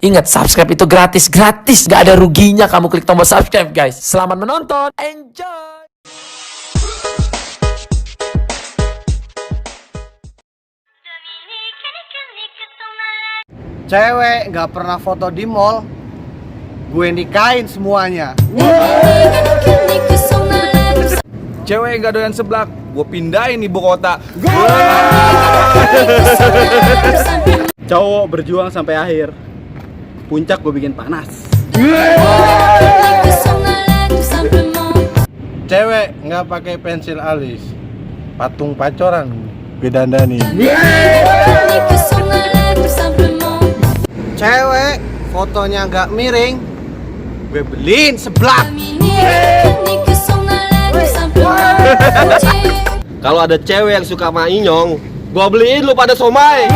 Ingat, subscribe itu gratis, gak ada ruginya kamu klik tombol subscribe guys. Selamat menonton, enjoy. Cewek nggak pernah foto di mall, gue nikahin semuanya. Cewek gak doyan seblak, gue pindahin ibu kota. Cowok berjuang sampai akhir, puncak gue bikin panas. Cewek nggak pakai pensil alis, patung pacoran gue dandanin. Cewek fotonya nggak miring, gue beliin seblak. Kalau ada cewek yang suka sama Inyong, gua beliin lu pada somai.